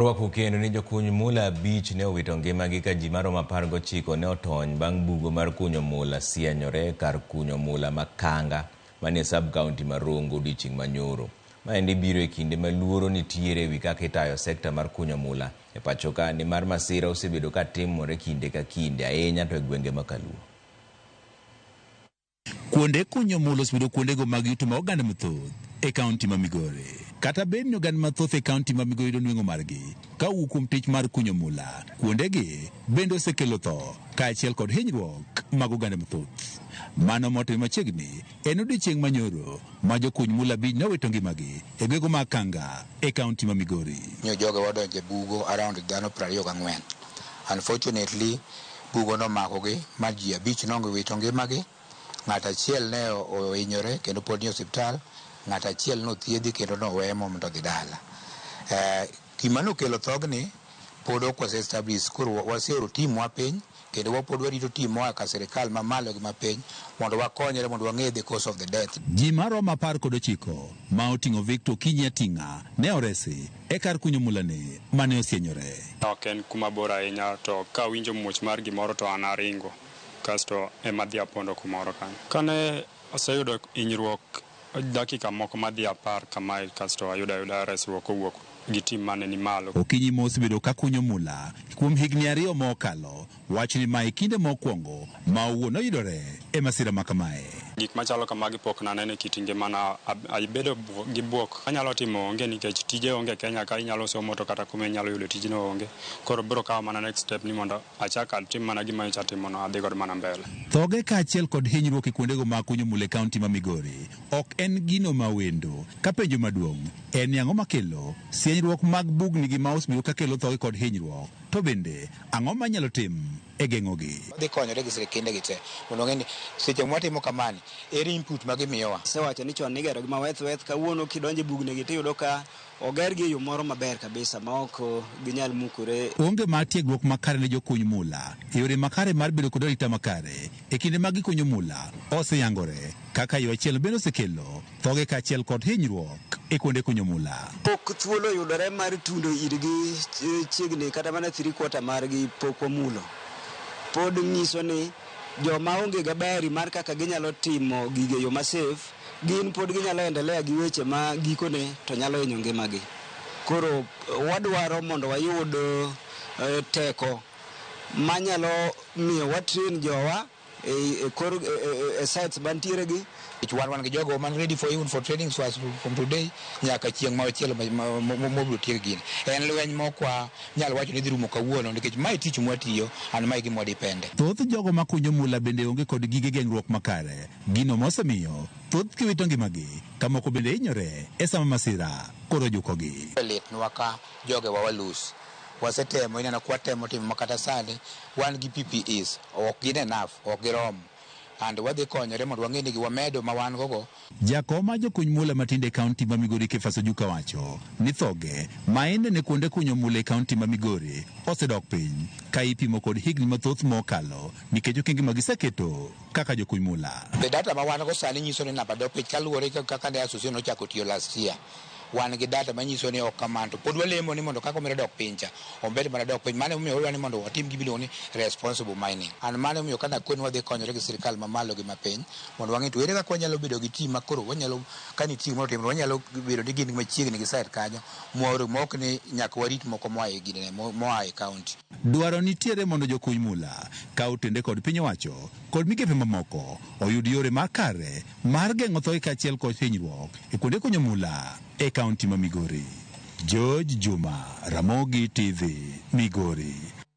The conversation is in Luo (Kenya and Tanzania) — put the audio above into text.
Rwako kendo ni jokuny mula 5 ne owito ngimagi ka ji maromo 19 ne otony bang' bugo mar kunyo mula sienyore kar kunyo mula ma Kanga manie sub county ma Rongo odiochieng' manyoro. Maendi biro e kinde ma luoro nitiere ewi kaka itayo sekta mar kunyo mula e pachoka nimar masira osebedo ka timore kinde ka kinde ahinya to e gwenge ma Kaluo. Kuonde kunyo mula osebedo kuondego mag yuto ma oganda mathoth e kaunti ma Migori. Kata bed ni oganda mathoth e kaunti ma Migori yudo nweng'o margi ka owuok kuom tich mar kunyo mula, kuondegi bende osekelo tho kaachiel kod hinyruok mag oganda mathoth. Mano motimore machiegni en odiechieng' manyoro ma jokuny mula 5 nowito ngimagi e gwenge mag Kanga e kaunti ma Migori. Nyo joge wadonjo e bugo around dhano 24. Unfortunately, bugo nomakogi ma ji 5 nowito ngimagi. Ng'at achiel ne ohinyore kendo pod ni osiptal, ng'at achiel nothiedhi kendo noweye mondo odhi dala. Gima nokelo thogni pod ok wase establish, koro waseoro team wa piny kendo wapod warito team moa ka sirikal mamalo gi mapiny mondo wakonyre mondo wang'e the cause of the death. Ji maromo 19 ma oting'o Victor Okinyi Ating'a ne oresi e kar kunyo mulani mane osienyore. Ok en kuma bor ahinya to ka awinjo muoch mar gimoro to an aringo kasto ema adhi apondo kumoro kanyo. Kane aseyudo hinyruok dakika moko madhi 10 kamae kasto ayudo ayuda resruok kowuok gi tim mane ni malo. Okinyi ma osebedo ka kunyo mula kuom higni 2 mokalo, wacho ni mae kinde mokwongo ma owuon oyudore e masira ma kamae. Gik machalo kamagi pok naneno e kit ngimana, abedo gi buok. Anyalo timo onge nikech tije onge Kenya ka inyalo somo to kata kuma inyalo yudo tijno onge. Koro biro kawo mana next step ni mondo achak atim mana gima nyocha atimono, adhi godo mana mbele. Thoge kaachiel kod hinyruok e kuondego mag kunyo mula e kaunti ma Migori ok en gino ma wendo. Ka penjo maduong' en ni ang'o makelo sienyruok mag bugni gi ma osebedo ka kelo thoge kod hinyruok, to bende ang'o ma inyalo tim e geng'ogi. Wadhi konyore gi sirikende gi te mondo ong'e ni seche mwatimo kamani ere input ma gimiyowa. Asewacho ni chon nigero gi maweth weth, kawuono kidonjo e bugni gi tiyudo ka oger gi e yo moro maber kabisa ma ok ginyal mukore. Onge mar tiegruok makare ne jokuny mula e yore makare mar bedo kod arita makare e kinde mag gikunyo mula oseyangore kaka yo achiel bende osekelo thoge kaachiel kod hinyruok e kuonde kunyo mula. Pok thuolo oyudore mar tundo irgi chiegni kata mana 3/4 margi pok wamulo. Pod nyiso ni joma onge gabari mar kaka ginyalo timo gige yo ma safe, gin pod ginyalo endelea gi weche ma gikone to nyalo hinyo ngimagi. Koro wadwaro mondo wayud teko manyalo miyo watrain jowa e sites mantiere gi. Wan gi jogo man ready for even for training so as from today nyaka chieng' machielo mobiro tiek gini. En lweny mokwa nyal wacho ni dhi rumo kawuono nikech mae tich mwatiyo and mae gima wadepende. Thoth jogo makunyo mula bende onge kod gige geng'ruok makare, gino mosemiyo thoth giwito ngimagi ka moko bende hinyore e sama masira koro ojukogi. Litnwa ka jogewa walus. Wasetemo, ineno ka watemo timo makata sani wan gi PPEs, ok gin enough, ok girom. And wadhi konyore mondo wang'e ni wamedo ma wan gogo. Jakom mar jokuny mula matindo e kaunti ma Migori Kefas Ojuka wacho ni thoge ma inene kuonde kunyo mula e kaunti ma Migori osedok piny ka ipimo kod higni mathoth mokalo nikech okenge ma giseketo kaka jokuny mula. The data ma wan go sani nyiso ni namba dok piny kaluwore kaka ne association nochako tiyo last year. Wan gi data manyiso ni ok kamano to pod walemo ni mondo kaka omedo dok piny cha omed mana dok piny. Mano emomiyo wadwaro ni mondo watim gima iluongo ni responsible mining. And mano emomiyo ka nakoni wadhi konyore gi sirikal mamalo gi mapiny mondo wang'e to ere kaka wanyalo bedo gi team ma koro wanyalo ka nitie gimoro otimore wanyalo bedo ni gin machiegni gi site kanyo mwaoro ma ok ni nyaka warit moko moa e ginene moa e county. Dwaro nitiere mondo jokuny mula ka otende kod piny owacho kod migepe mamoko oyud yore makare mar geng'o thoe kaachiel kod hinyruok e kuonde kunyo mula e kaunti ma Migori. George Juma, Ramogi TV, Migori.